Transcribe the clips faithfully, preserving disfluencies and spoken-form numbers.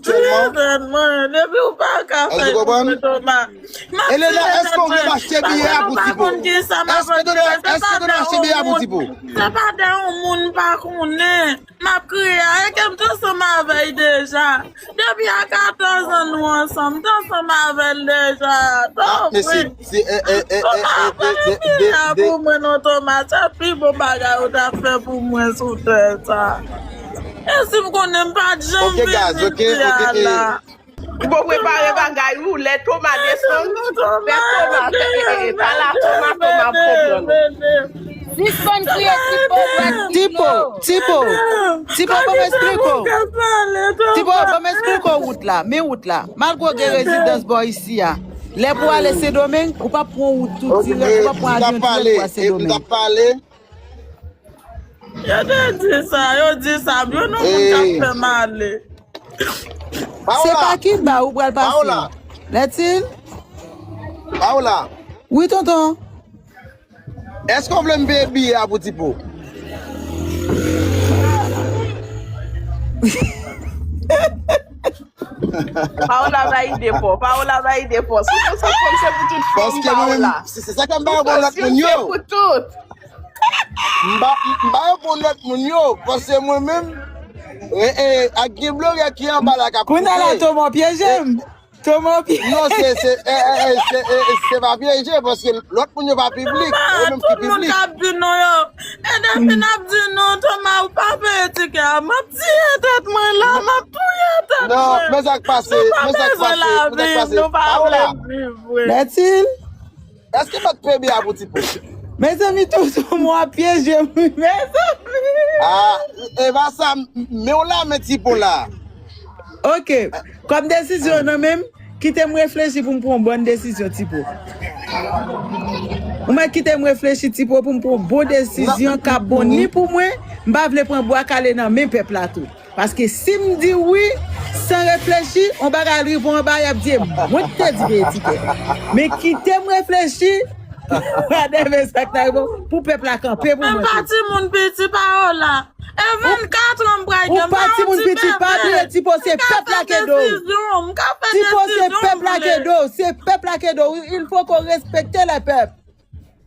Tèlman. Tèlman, depi ou pa ka fè yon Toma. Elena, èske w konn achte biyè a pou Tipo? Èske w konn achte biyè a pou Tipo? Se pa de yon moun m pa konnen. M ap kriye a, e ke m t ansanm avè l deja. Depi a katòz an nou ansanm, m t ansanm avè l deja. Ah, mesye, se, e, e, e, e, e, de, de, de, pou mwen non, Toma, se pi bon bagay ou ta fè pou mwen sou tè sa. E si m konnen m pa t janm vin isi a la. Ou bon prepare bagay ou, lè Toma desann, fè Toma, fè, e, e, e, pa la Toma, Toma ap konprann. Sispann kriye, Tipo, Tipo, Tipo, Tipo, ban m esplike w. Tipo, ban m esplike w wout la, men wout la. Malgre w gen rezidans bò isi a, lè pou w ale Sendomeng, ou p ap pran wout tou dirèk, ou p ap pran avyon dirèk pou w al Sendomeng. Yo te di sa, yo di sa, yo nan moun k ap fè m ale. Se pa Kiba ou pral pase. Lètil? Paola. Wi, tonton. Èske w vle m peye biyè a pou Tipo? Paola bay ide fò, Paola bay ide fò. Si nou se fanm, se pou tout fanm, Paola. Se, se sa k fè m pa reponn lòt moun yo. M pa, m pa reponn lòt moun yo, paske mwen menm, e, e, ak gen blogè ki anba la k ap koute. Kounye a la, Toma pyeje m. Toma pyeje. Non, se, se, e, e, e, se, e, e, se pa pyeje, paske lòt moun yo pa piblik, yo menm ki piblik. Tout moun k ap di non yo. E depi n ap di non, Toma, ou pa peye tikè a, m ap tiye tèt mwen la, m ap touye tèt mwen. Non, men sa k pase, men sa k pase, men sa k pase. Nou pa bezwen lavi, nou pa vle viv vre. Lètil? Èske m pa t peye biyè a pou Tipo? Mezanmi, tonton mwen ap pyeje m, wi, mezanmi. Ah, e pa sa, m, men w la, men Tipo la. Ok, kòm desizyon nan men m, kite m reflechi pou m pran yon bòn desizyon, Tipo. Ou mèt kite m reflechi, Tipo, pou m pran yon bon desizyon k ap bon ni pou mwen, m pa vle pran bwa kale nan men pèp la tou. Paske si m di wi, san reflechi, yon bagay rive anba, y ap di, e mwen ki te di peye tikè. Men kite m reflechi, pou adeve sa k ta rive, pou pèp la kanpe pou mwen tou. M pa timoun piti, Paola. E vennkat an m pral gen, m pa yon ti bebe. Ou pa timoun piti, pa bliye, Tipo, se pèp la k ede w. Tipo, se pèp la k ede w, se pèp la k ede w. Il faut qu'on respecte le peuple.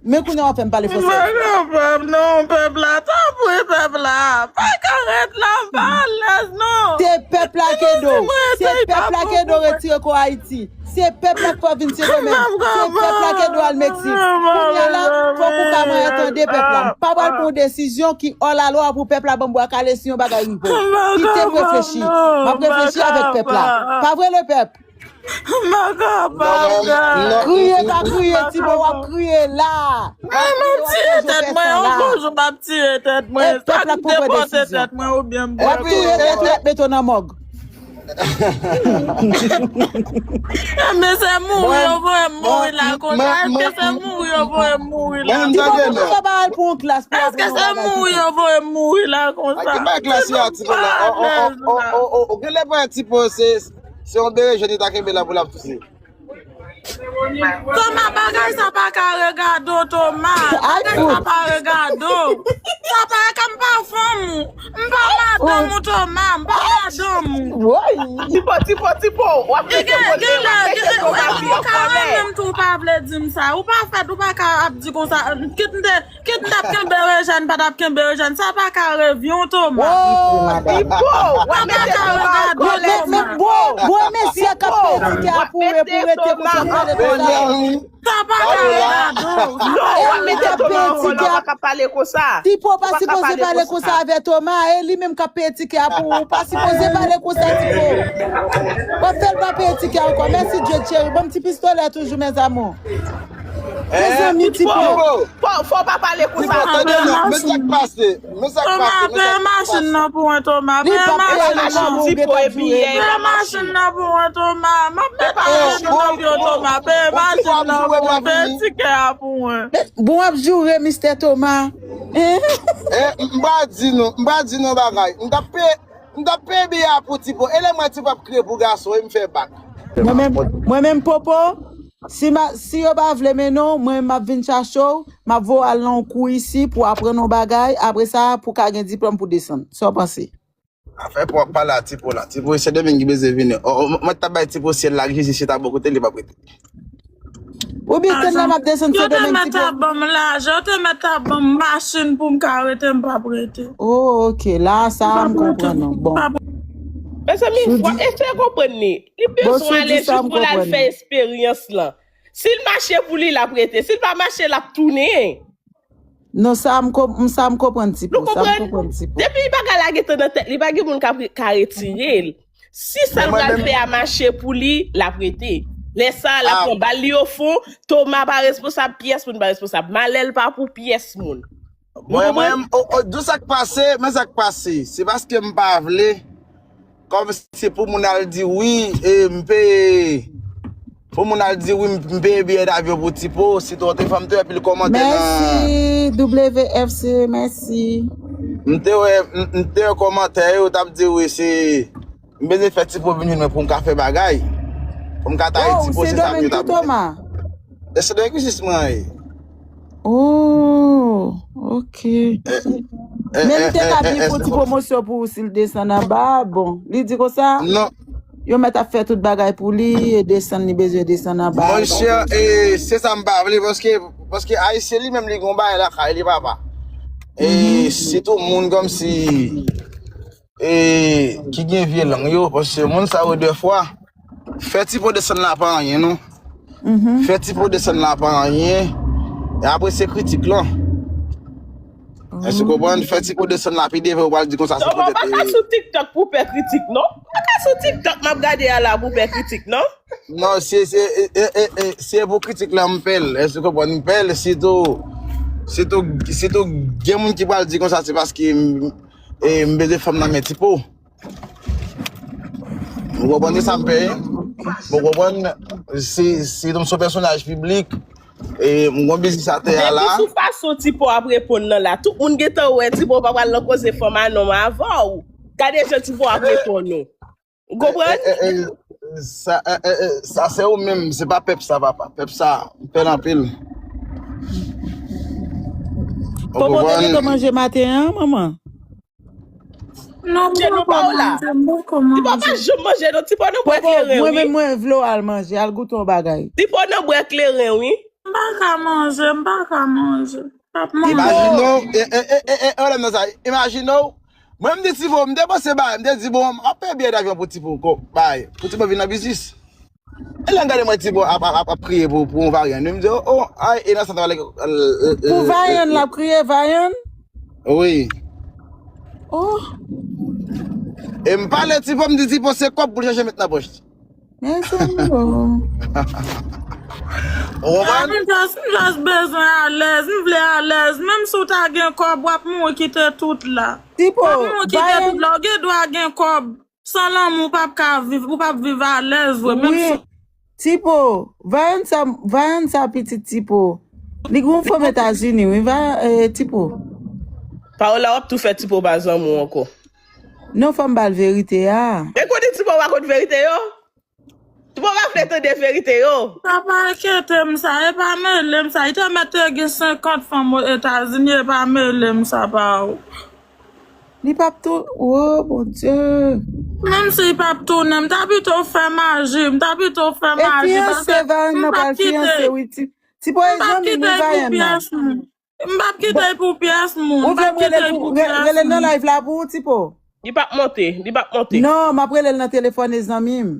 Men kounye a w ap fè m pale fransè. M pa kapab non, pèp la, tanpri, pèp la. Pa ka ret la, m pa alèz non. Se pèp la k ede w. Se pèp la k ede w retire kò Ayiti. Se pèp la k fè w vin Sendomeng. Se pèp la k ede w al Meksik. Kounye a la, fòk ou ka manyen tande pèp la. M pa pral pran yon desizyon ki hors la loi pou pèp la ban m bwa kale si yon bagay rive w. Kite m reflechi. M ap reflechi avèk pèp la. Pa vre, le pèp? M pa kapab, guys. Kriye, pa kriye, Tipo, w ap kriye la. Mwen, m ap tiye tèt mwen, yon bon jou m ap tiye tèt mwen. Sa ki depòte tèt mwen oubyen m bwè. W ap touye tèt ou, y ap mete w nan mòg. Ebyen, se mouri yo voye m mouri la konsa. Èske se mouri yo voye m mouri la? Tipo, poukisa w pa al pran yon klas pou w aprann yon bagay? Èske se mouri yo voye m mouri la konsa? Ki pa klas yo a, Tipo la? O, o, o, o, o, o, gen lè pa Tipo, se Se yon berejèn li ta kenbe la pou l ap souse. Toma, bagay sa pa ka regade w, Toma. Bagay sa pa regade w. Sa pa e kòm pa fanm ou. M pa madanm ou, Toma. M pa madanm ou. Tipo, Tipo, Tipo, w ap mete Toma pi an kòlè. Ou ka renmen m tou, ou pa vle di m sa. Ou pa fèt, ou pa ka ap di konsa. Kit m te Kit m t ap kenbe Eugène, pa t ap kenbe Eugène, sa pa ka revyen w, Toma. Tipo, w ap mete Toma an kòlè. Men, men, bon, bon, mesye k ap peye tikè a pou, pou rete konsa, pale konsa. Sa pa ka revyen w. Non, w ap mete Toma an kòlè, w pa ka pale konsa. Tipo pa sipoze pale konsa avè Toma, e li menm k ap peye tikè a pou ou, ou pa sipoze pale konsa, Tipo. W ap fè l pa peye tikè a ankò. Mèsi, Dye cheri. Bon, m ti pistolè toujou, mes amours. Mezanmi, Tipo. Fò, fò w pa pale konsa. Tande non, men sa k pase, men sa k pase, men sa k pase. Toma, peye machin nan pou mwen, Toma. Peye machin nan pou mwen, Toma. Peye machin nan pou mwen, Toma. M ap met machin nan pou mwen, Toma. Peye machin nan pou mwen. Peye tikè a pou mwen. Bon, w ap joure, mistè Toma. Eh, m pa di nou, m pa di nou bagay. M t ap peye, m t ap peye biyè a pou Tipo. E lè m wè Tipo ap kriye pou gason, e m fè bak. Mwen menm, mwen menm, Popo, Si ma, si yo pa vle mennen w, mwen m ap vin chache w, m ap voye w al nan yon kou isi pou w aprann yon bagay, apre sa, pou w ka gen diplòm pou desann. Sa w panse? Afè pou ap pale a Tipo la. Tipo, Sendomeng ki bezwen vini. O, o, mwen t ap bay Tipo syèl la, Jezi chita bò kote li, pa prete. Ou byen tann nan m ap desann Sendomeng, Tipo. Yo te mèt ap ban m lajan, yo te mèt ap ban m machin pou m ka rete, m p ap rete. Oh, ok. La, sa a, m konprann ou. Bon. Mezanmi, fò eseye konprann li. Li bezwen ale jis pou l al fè esperyans lan. Si l mache pou li, l ap rete. Si l pa mache, l ap tounen. Non, sa m sa m konprann Tipo, sa m konprann Tipo. Depi bagay la gentan nan tèt li, pa gen moun ka ka retire l. Si sa l pral fè a mache pou li, l ap rete. Lè sa a, l ap pran bal li ofon, Toma pa responsab, pyès moun pa responsab. Malè l pa pou pyès moun. Mwen, mwen, di w sa k pase, men sa k pase. Se paske m pa vle. Kòm se pou moun al di wi, e, m peye. Pou moun al di wi, m peye biyè davyon pou Tipo, sitou te fè m te wè pil kòmantè nan. Mèsi, W F C, mèsi. M te wè, m te wè kòmantè yo, t ap di wi, se. M bezwen fè Tipo vin jwenn mwen pou m ka fè bagay. Pou m ka taye Tipo, se sa m yo t ap. E se de egzis mwen ye. Oh, ok. Men li te ka byen fè yon ti pwomosyon pou ou si l desann anba. Bon, li di konsa, yo mèt ap fè tout bagay pou li, e desann, li bezwen desann anba. Monchè, e se sa m pa vle, paske, paske Ayisyen li menm li gon bagay lakay li, papa. E sitou moun kòmsi e, ki gen vye lang yo, paske moun sa yo dèfwa, fè Tipo desann la pa anyen non. Fè Tipo desann la pa anyen. E apre se kritik lan. Èske w konprann? Fè Tipo desann la pi devan, ou pral di konsa se poutèt. Non, pa ka sou TikTok pou pè kritik non. Pa ka sou TikTok m ap gade a la pou pè kritik non. Non, se se e, e, e, se pou kritik lan m pè l. Èske w konprann? M pè l sitou sitou sitou gen moun ki pral di konsa se paske e m bezwen fè m nan men Tipo. Ou konprann sa m peye? Ou konprann si, si nou se yon pèsonaj piblik, e m gon biznis atè a la. Men sou fason Tipo ap reponn nan la, tout moun gentan wè Tipo pa pral nan koze fanm a nonm avè w. Gade jan Tipo ap reponn ou. Ou konprann? Sa se ou menm, se pa pèp sa, papa. Pèp sa, m pè l anpil. Popo te gentan manje maten an, manman? Non, Tipo pa w la. Tipo pa janm manje non. Tipo nan bwè kleren wi. Mwen menm mwen vle w al manje, al goute yon bagay. Tipo nan bwè kleren wi. M pa ka manje, m pa ka manje. M ap manje. Imajine w, e, e, e, e, e, e, e, imajine w, Mwen, m te Tipo, m te panse bay, m te di, bon, m ap peye biyè davyon pou Tipo, ko, bay, pou Tipo vin nan biznis. E lè m gade mwen Tipo ap, ap, ap, ap kriye pou, pou yon Vayan, m di, oh, ay, e nan sa travay. Pou Vayan, l ap kriye, Vayan? Wi. Oh. E m pale Tipo, m di Tipo, se kòb pou l chèche met nan pòch. Mezanmi o. Ou konprann? M just, m just bezwen alèz, m vle alèz. Menm si w ta gen kòb, w ap mouri kite tout la. Tipo, w ap mouri kite tout la. Ou gen dwa gen kòb. San lanmou, ou p ap ka viv, ou p ap viv alèz vre. Menm si. Tipo, Vayan sa, Vayan sa pitit Tipo. Li gen yon fanm Etazini, wi, Vayan, eh, Tipo. Paola, w ap tou fè Tipo pa zanmi w ankò. Non, fò m ba l verite a. E kote Tipo pa konn verite yo? Tipo pa vle tande verite yo. Sa pa enkyete m sa, e pa mele m sa. Li te mèt te gen senkant fanm Ozetazini, e pa mele m sa pa ou. Li p ap tou, oh Bondye. Menm si li p ap tounen, m ta pito fè maji, m ta pito fè maji. E fiyanse Vayan nan pral fiyanse wi. Tipo e zanmi m wi Vayan nan. M p ap kite l pou pyès moun. Ou vle m rele l pou, rele l nan live la pou ou, Tipo? Li p ap monte, li p ap monte. Non, m ap rele l nan telefòn e zanmi m.